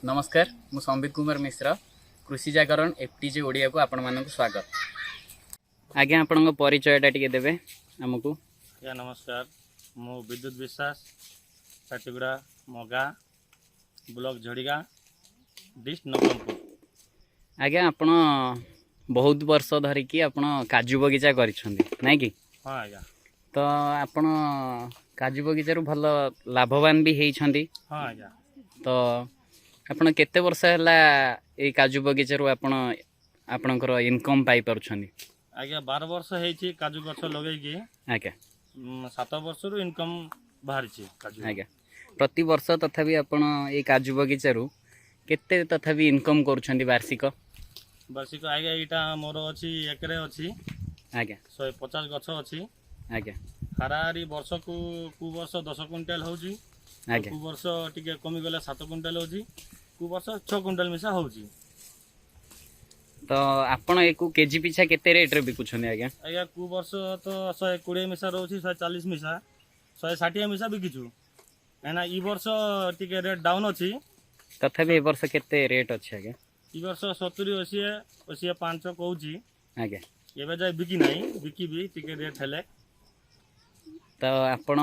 ନମସ୍କାର, ମୁଁ ସମ୍ବିତ କୁମାର ମିଶ୍ର, କୃଷି ଜାଗରଣ ଏଫ୍ଟିଜେ ଓଡ଼ିଆକୁ ଆପଣମାନଙ୍କୁ ସ୍ୱାଗତ। ଆଜ୍ଞା, ଆପଣଙ୍କ ପରିଚୟଟା ଟିକେ ଦେବେ ଆମକୁ? ଆଜ୍ଞା ନମସ୍କାର, ମୁଁ ବିଦ୍ୟୁତ ବିଶ୍ୱାସ, ଚାଟିଗୁଡ଼ା ମୋ ଗାଁ, ବ୍ଲକ ଝଡ଼ିଗାଁ, ଡିଷ୍ଟ ନବରଙ୍ଗପୁର। ଆଜ୍ଞା, ଆପଣ ବହୁତ ବର୍ଷ ଧରିକି ଆପଣ କାଜୁ ବଗିଚା କରିଛନ୍ତି, ନାଇଁ କି? ହଁ ଆଜ୍ଞା। ତ ଆପଣ କାଜୁ ବଗିଚାରୁ ଭଲ ଲାଭବାନ ବି ହେଇଛନ୍ତି? ହଁ ଆଜ୍ଞା। ତ ଆପଣ କେତେ ବର୍ଷ ହେଲା ଏଇ କାଜୁ ବଗିଚାରୁ ଆପଣ ଆପଣଙ୍କର ଇନକମ୍ ପାଇପାରୁଛନ୍ତି? ଆଜ୍ଞା, 12 ବର୍ଷ ହେଇଛି କାଜୁ ଗଛ ଲଗେଇକି। 7 ବର୍ଷରୁ ଇନକମ୍ ବାହାରିଛି କାଜୁ। ଆଜ୍ଞା, ପ୍ରତିବର୍ଷ ତଥାପି ଆପଣ ଏଇ କାଜୁ ବଗିଚାରୁ କେତେ ତଥାପି ଇନକମ୍ କରୁଛନ୍ତି ବାର୍ଷିକ? ବାର୍ଷିକ ଆଜ୍ଞା, ଏଇଟା ମୋର ଅଛି, ଏକରେ ଅଛି। 150 ଗଛ ଅଛି। ହାରାହାରି ବର୍ଷକୁ କେଉଁ ବର୍ଷ 10 କୁଇଣ୍ଟାଲ ହେଉଛି, କେଉଁ ବର୍ଷ ଟିକେ କମିଗଲେ 7 କୁଇଣ୍ଟାଲ ହେଉଛି, କେଉଁ ବର୍ଷ 6 କୁଇଣ୍ଟାଲ ମିଶା ହେଉଛି। ତ ଆପଣ ଏକୁ କେଜି ପିଛା କେତେ ରେଟ୍ରେ ବିକୁଛନ୍ତି ଆଜ୍ଞା? ଆଜ୍ଞା, କେଉଁ ବର୍ଷ ତ 120 ମିଶା ରହୁଛି, 140 ମିଶା, 160 ମିଶା ବିକିଛୁ। କାହିଁକିନା ଇ ବର୍ଷ ଟିକେ ରେଟ୍ ଡାଉନ୍ ଅଛି। ତଥାପି ଏ ବର୍ଷ କେତେ ରେଟ୍ ଅଛି ଆଜ୍ଞା? ଇ ବର୍ଷ 70, 80, 85 କହୁଛି। ଏବେ ଯାଏ ବିକି ନାହିଁ, ବିକିବି ଟିକେ ରେଟ୍ ହେଲେ। ତ ଆପଣ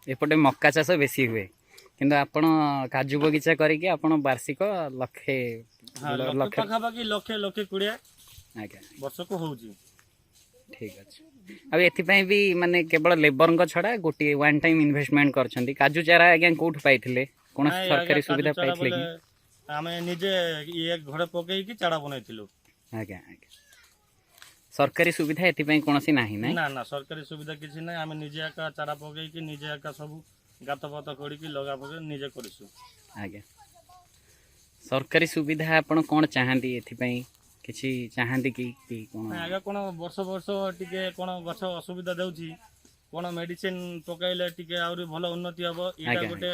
ଏପଟେ ମକା ଚାଷ ବେଶୀ ହୁଏ, କିନ୍ତୁ ଆପଣ କାଜୁ ବଗିଚା କରିକି ଆପଣ ବାର୍ଷିକ ଲକ୍ଷେ ହଁ, ଲକ୍ଷେ। ଲକ୍ଷେ। ପାଖାପାଖି ଲକ୍ଷେ, ଲକ୍ଷେ 20 ବର୍ଷକୁ ହଉଛି। ଠିକ୍ ଅଛି। ଆଉ ଏଥିପାଇଁ ବି ମାନେ କେବଳ ଲେବରଙ୍କ ଛଡ଼ା ଗୋଟିଏ ୱାନ୍ ଟାଇମ୍ ଇନଭେଷ୍ଟମେଣ୍ଟ କରିଛନ୍ତି। କାଜୁ ଚାରା ଆଜ୍ଞା କୋଉଠୁ ପାଇଥିଲେ? କୌଣସି ନାଇଁ ସରକାରୀ ଆଜ୍ଞା, କାଜୁ ସୁବିଧା ଚାରା ପାଇଥିଲେ ବୋଲେ କି? ଆମେ ନିଜେ ଇଏ ଘରେ ପକେଇକି ଚାରା ବନେଇଥିଲୁ। ଆଜ୍ଞା, ସରକାରୀ ସୁବିଧା ଏଥିପାଇଁ କୌଣସି ନାହିଁ, ନାଇଁ? ନା ନା, ସରକାରୀ ସୁବିଧା କିଛି ନାହିଁ। ଆମେ ନିଜେ ଏକା ଚାରା ପକେଇକି, ନିଜେ ଏକା ସବୁ ଗାତ ଫାତ କରିକି, ଲଗା ପକେଇ ନିଜେ କରିଛୁ। ଆଜ୍ଞା, ସରକାରୀ ସୁବିଧା ଆପଣ କ'ଣ ଚାହାନ୍ତି? ଏଥିପାଇଁ କିଛି ଚାହାନ୍ତି କି କି କ'ଣ? ନାଇଁ ଆଜ୍ଞା, କ'ଣ ବର୍ଷ ବର୍ଷ ଟିକେ କ'ଣ ଗଛ ଅସୁବିଧା ଦେଉଛି, କ'ଣ ମେଡିସିନ ପକାଇଲେ ଟିକେ ଆହୁରି ଭଲ ଉନ୍ନତି ହବ, ଏଇଟା ଗୋଟେ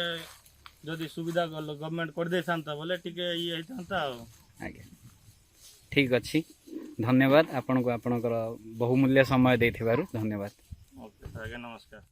ଯଦି ସୁବିଧା ଗଭର୍ଣ୍ଣମେଣ୍ଟ କରିଦେଇଥାନ୍ତା ବୋଲେ ଟିକେ ଇଏ ହେଇଥାନ୍ତା ଆଉ। ଆଜ୍ଞା, ଠିକ୍ ଅଛି। ଧନ୍ୟବାଦ ଆପଣଙ୍କୁ, ଆପଣଙ୍କର ବହୁମୂଲ୍ୟ ସମୟ ଦେଇଥିବାରୁ ଧନ୍ୟବାଦ। ଓକେ ଆଜ୍ଞା, ନମସ୍କାର।